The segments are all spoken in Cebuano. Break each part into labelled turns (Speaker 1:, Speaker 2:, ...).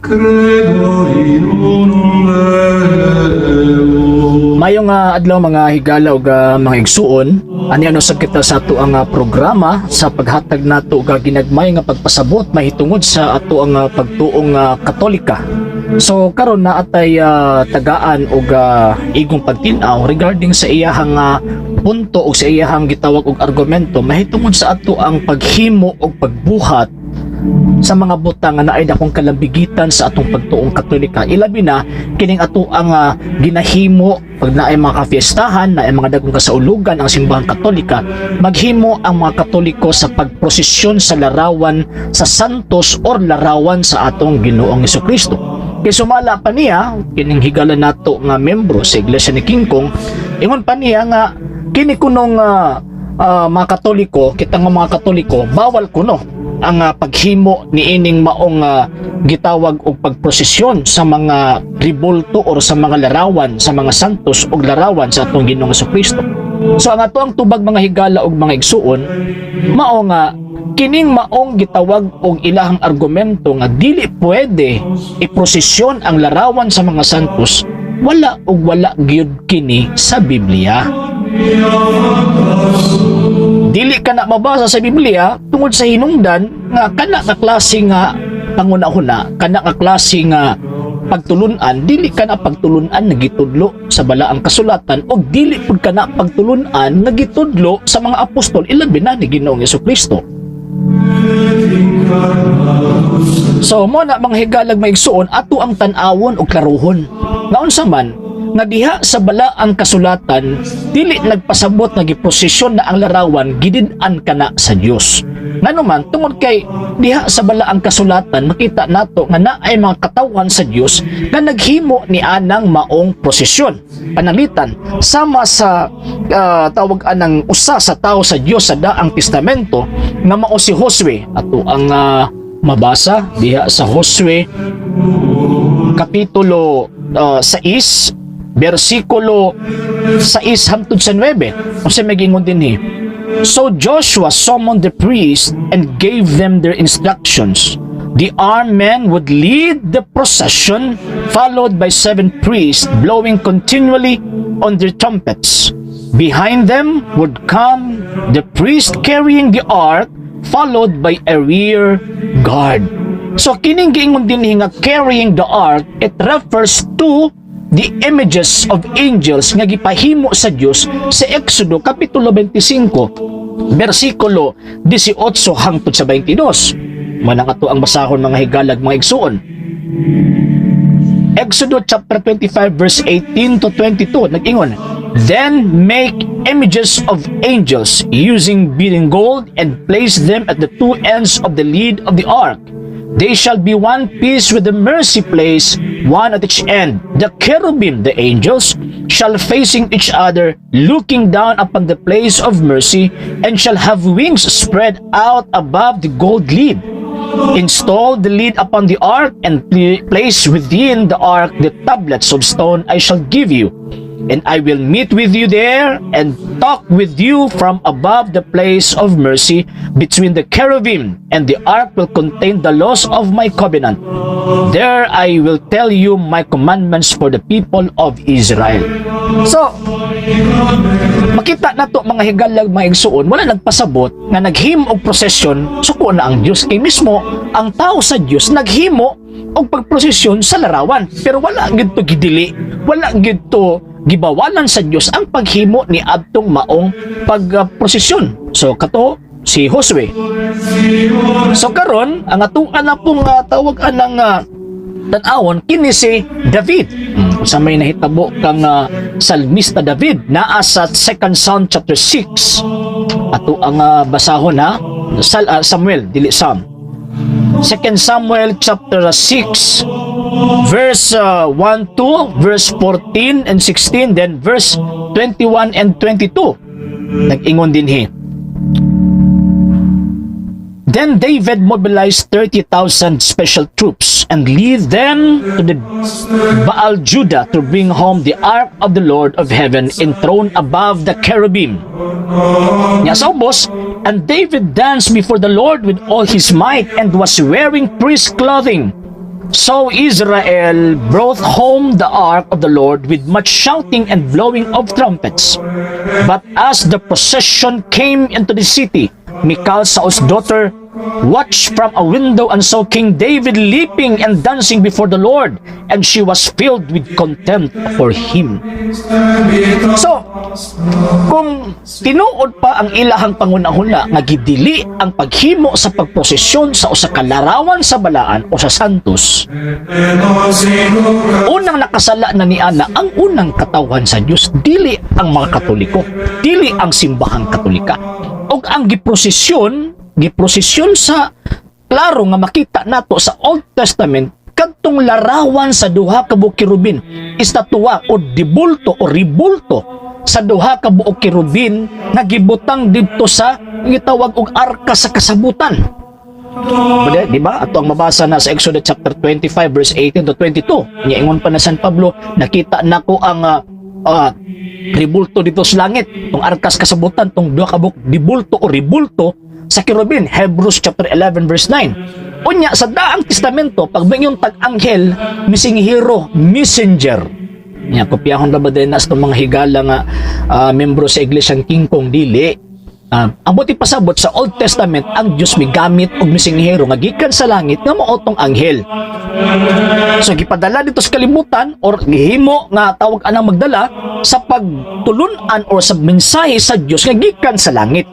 Speaker 1: Credo in unum Deum.
Speaker 2: Maayong adlaw, mga higala ug mga igsuon, ani ano sa kita sa ato ang programa sa paghatag nato og ginagmay nga pagpasabot mahitungod sa ato ang pagtuong Katolika. So karon na atay tagaan og igong pagtin-aw regarding sa iyahang punto o sa iyahang gitawag og argumento mahitungod sa ato ang paghimo og pagbuhat sa mga butang nga naay dakong kalambigitan sa atong pagtuong Katolika, ilabi na kining ato ang ginahimo pag naay mga kafiestahan, naay mga dagkong kasaulugan ang Simbahang Katolika, maghimo ang mga Katoliko sa pagprosesyon sa larawan sa santos or larawan sa atong Ginoong Kristo. Kay sumala pa niya, kining higala nato nga membro sa Iglesia ni King Kong, ingon pa niya nga kini kunong mga Katoliko, kita nga mga Katoliko, bawal kuno ang paghimo niining maong gitawag og pagprosesyon sa mga ribulto or sa mga larawan sa mga santos og larawan sa atong Ginoong Kristo. So ang ato ang tubag, mga higala og mga igsuon, mao nga kining maong gitawag og ilahang argumento nga dili pwede iprosesyon ang larawan sa mga santos, wala og wala gyud kini sa Biblia. Dili ka na mabasa sa Biblia tungod sa hinungdan nga kana nga klase nga panghuna-huna, kana nga klase nga pagtulunan, dili ka na pagtulunan nga gitudlo sa Balaang Kasulatan o dili pud ka na pagtulunan nga gitudlo sa mga apostol, ilabi na ni Ginoong Kristo. So mo na, mga higalag, mga igsuon, ato ang tan-awon og klaruhon. Nga unsa man nga diha sa Balaang Kasulatan dili nagpasabot nga giprosesyon na ang larawan, gidid-an kana sa Dios. Ngano man, tungod kay diha sa Balaang Kasulatan makita nato nga naay mga katawhan sa Dios nga naghimo ni anang maong prosesyon. Pananglitan sama sa tawag anang usa sa tao sa Dios sa Daang Testamento nga mao si Josue. Ato ang mabasa diha sa Josue kapitulo 6 bersikulo 6 hangtod sa 9. Unsa may giingon dinhi? So Joshua summoned the priests and gave them their instructions. The armed men would lead the procession, followed by seven priests blowing continually on their trumpets. Behind them would come the priest carrying the ark, followed by a rear guard. So kining giingon dinhi nga carrying the ark, it refers to the images of angels nga gipahimo sa Dios sa Exodo kapitulo 25 bersikulo 18 hangtod sa 22. Manang ato ang basahon, mga higalag, mga igsuon. Exodo chapter 25 verse 18 to 22, nag-ingon, "Then make images of angels using beaten gold and place them at the two ends of the lid of the ark. They shall be one piece with the mercy place, one at each end. The cherubim, the angels, shall facing each other, looking down upon the place of mercy, and shall have wings spread out above the gold lid. Install the lid upon the ark and place within the ark the tablets of stone I shall give you. And I will meet with you there and talk with you from above the place of mercy between the cherubim, and the ark will contain the laws of my covenant. There I will tell you my commandments for the people of Israel." So, makita nato, mga higalag, mga igsuon, wala nagpasabot nga naghimo og prosesyon, suko na ang Dios, kay mismo ang tao sa Dios naghimo og pagprosesyon sa larawan, pero wala gid to gidili, wala gid to gibawalan sa Dios ang paghimo ni adtong maong pagprosesyon. So kato si Josue. So karon ang atong ana pong tawag anang tan-awon, kini si David. Sa may nahitabo kang salmista David, naa sa 2 Psalm chapter 6. Ato ang basahon ha. Samuel, dili Psalm. 2 Samuel chapter 6 verse 1 2, verse 14 and 16, then verse 21 and 22. Nag-ingon dinhi. Then David mobilized 30,000 special troops and lead them to the Baal Judah to bring home the ark of the Lord of heaven enthroned above the cherubim. Nya sa ubos, and David danced before the Lord with all his might and was wearing priest clothing. So Israel brought home the ark of the Lord with much shouting and blowing of trumpets. But as the procession came into the city, Michal, Saul's daughter, watched from a window and saw King David leaping and dancing before the Lord, and she was filled with contempt for him. So, kung tinuod pa ang ilahang pangunahuna nga gidili ang paghimo sa pagprosesyon sa usa ka larawan sa balaan o sa santos, unang nakasala na ni ana ang unang katawhan sa Dios, dili ang mga Katoliko, dili ang Simbahang Katolika. Og ang giprosesyon sa klaro nga makita nato sa Old Testament, kadtong larawan sa duha ka buok kerubin, estatwa o dibulto o ribulto sa duha ka buok kerubin nga gibutang didto sa gitawag og arka sa kasabutan. Di ba? Ato ang mabasa na sa Exodus chapter 25 verse 18 to 22. Nya ingon pa na San Pablo, nakita nako ang ribulto dito sa langit, tong arkas kasabutan, tong duha ka buok dibulto o ribulto sa kerubin, Hebrews chapter 11 verse 9. Unya sa Daang Testamento, pag yung tag-anghel, misinghero, messenger. Nya kopyahon ra ba din nas mga higala nga membro sa Iglesia King Kong? Dili. Ang buot pasabot, sa Old Testament ang Dios migamit og misinghero nga gikan sa langit nga mao tong anghel. So gipadala dito sa kalibutan or gihimo nga tawag anang magdala sa pagtulun-an or sa mensahe sa Dios nga gikan sa langit.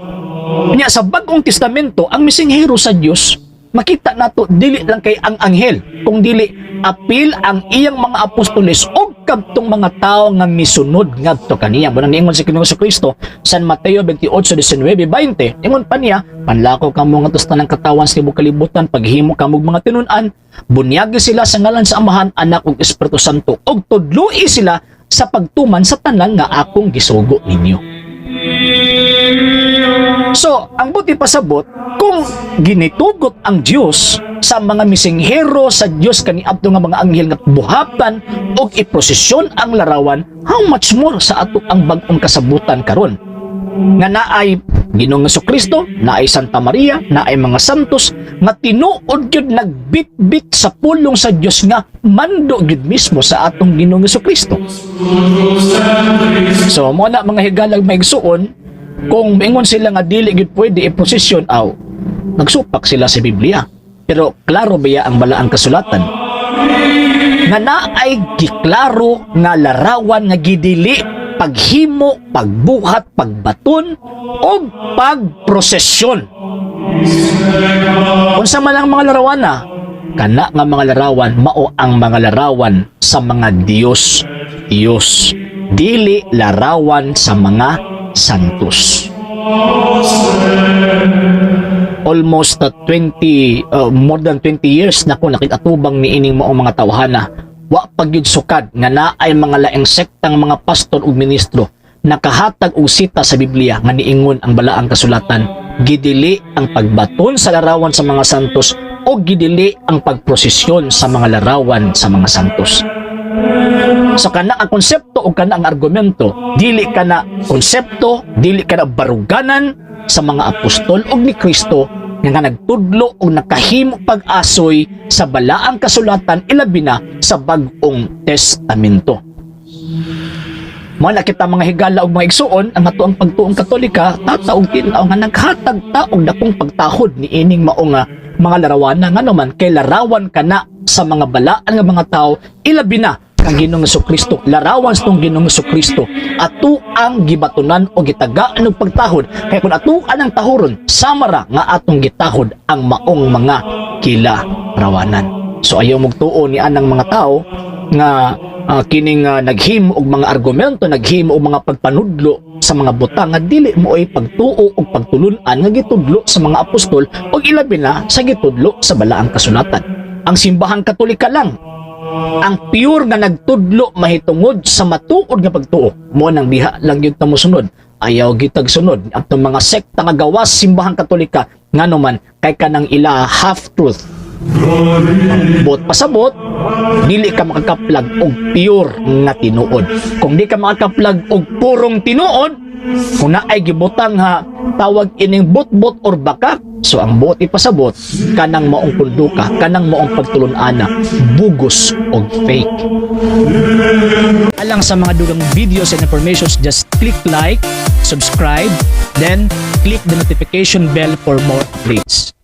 Speaker 2: Nya sa Bag-ong Testamento, ang misinghero sa Dios makita nato dili lang kay ang anghel, kung dili apil ang iyang mga apostoles og kadtong mga tawo nga misunod ngadto kaniya. Mao nang niingon si Ginoong Kristo, San Mateo 28:19, 20, ingon pa niya, "Panlakaw kamo ngadto sa tanang katawan sa tibuok kalibutan, paghimo kamo og mga tinun-an, bunyagi sila sa ngalan sa Amahan, Anak ug Espiritu Santo, ug tudloi sila sa pagtuman sa tanan nga akong gisugo ninyo." So, ang buot pasabot, kung ginitugot ang Dios sa mga misinghero sa Dios kaniadto nga mga anghel nga buhatan og iprosesyon ang larawan, how much more sa ato ang bag-ong kasabutan karon? Nga naay Ginoong Kristo, naay Santa Maria, naay mga santos nga tinuod gyud nagbitbit sa pulong sa Dios nga mando gyud mismo sa atong Ginoong Kristo. So mo na, mga higalag maigsuon, kung ingon sila nga dili gyud pwede iprosesyon, aw nagsupak sila sa Biblia. Pero klaro biya ang balaang kasulatan nga naay giklaro nga larawan nga gidili paghimo, pagbuhat, pagbaton o pagprosesyon. Unsa man ang mga larawan na? Kana nga mga larawan mao ang mga larawan sa mga Diyos. Diyos. Dili larawan sa mga santos. Almost 20, more than 20 years na ko nakikatubang ni ining maong mga tawhana. Wa pa gyud sukad nga naay mga laing sektang mga pastor ug ministro nakahatag og sita sa Biblia nga niingon ang balaang kasulatan gidili ang pagbaton sa larawan sa mga santos o gidili ang pagprosesyon sa mga larawan sa mga santos. So kana ang konsepto o kana ang argumento, dili kana konsepto, dili kana baruganan sa mga apostol og ni Kristo nga nagtudlo og nakahimo pag-asoy sa balaang kasulatan, ilabi na sa Bag-ong Testamento. Mao na kita, mga higala og mga igsuon, ang ato ang pagtuong Katolika, tata og tin-aw nga naghatag ta og dakong pagtahod ni ining mao nga mga larawan, nga naman kay larawan kana sa mga balaan nga mga tao, ilabi na kang Ginoong Kristo. Larawan sa tong Ginoong Kristo ato ang gibatunan o gitagaan og pagtahod, kay kung ato ang tahuron, samara nga atong gitahod ang maong mga kilarawanan. So ayaw mugtuo ni anang mga tao nga kining naghimo og mga argumento, naghimo og mga pagpanudlo sa mga butang nga dili mo ay pagtuo og pagtulun-an nga gitudlo sa mga apostol o ilabi na sa gitudlo sa balaang kasulatan. Ang Simbahang Katolika lang ang pure nga nagtudlo mahitungod sa matuod nga pagtuo. Mo nang diha lang gyud ta mosunod. Ayaw gitag sunod atong mga sekta nga gawas Simbahang Katolika, ngano man kay kanang ila half truth. Buot pasabot, dili ka makakaplag og pure nga tinuod. Kung di ka makakaplag og purong tinuod, kung naay gibutang ha tawag ining bot-bot or baka. So ang buot ipasabot, kanang maong konduka, kanang maong pagtulon-ana, bugos og fake. Alang sa mga dugang videos and informations, just click like, subscribe, then click the notification bell for more updates.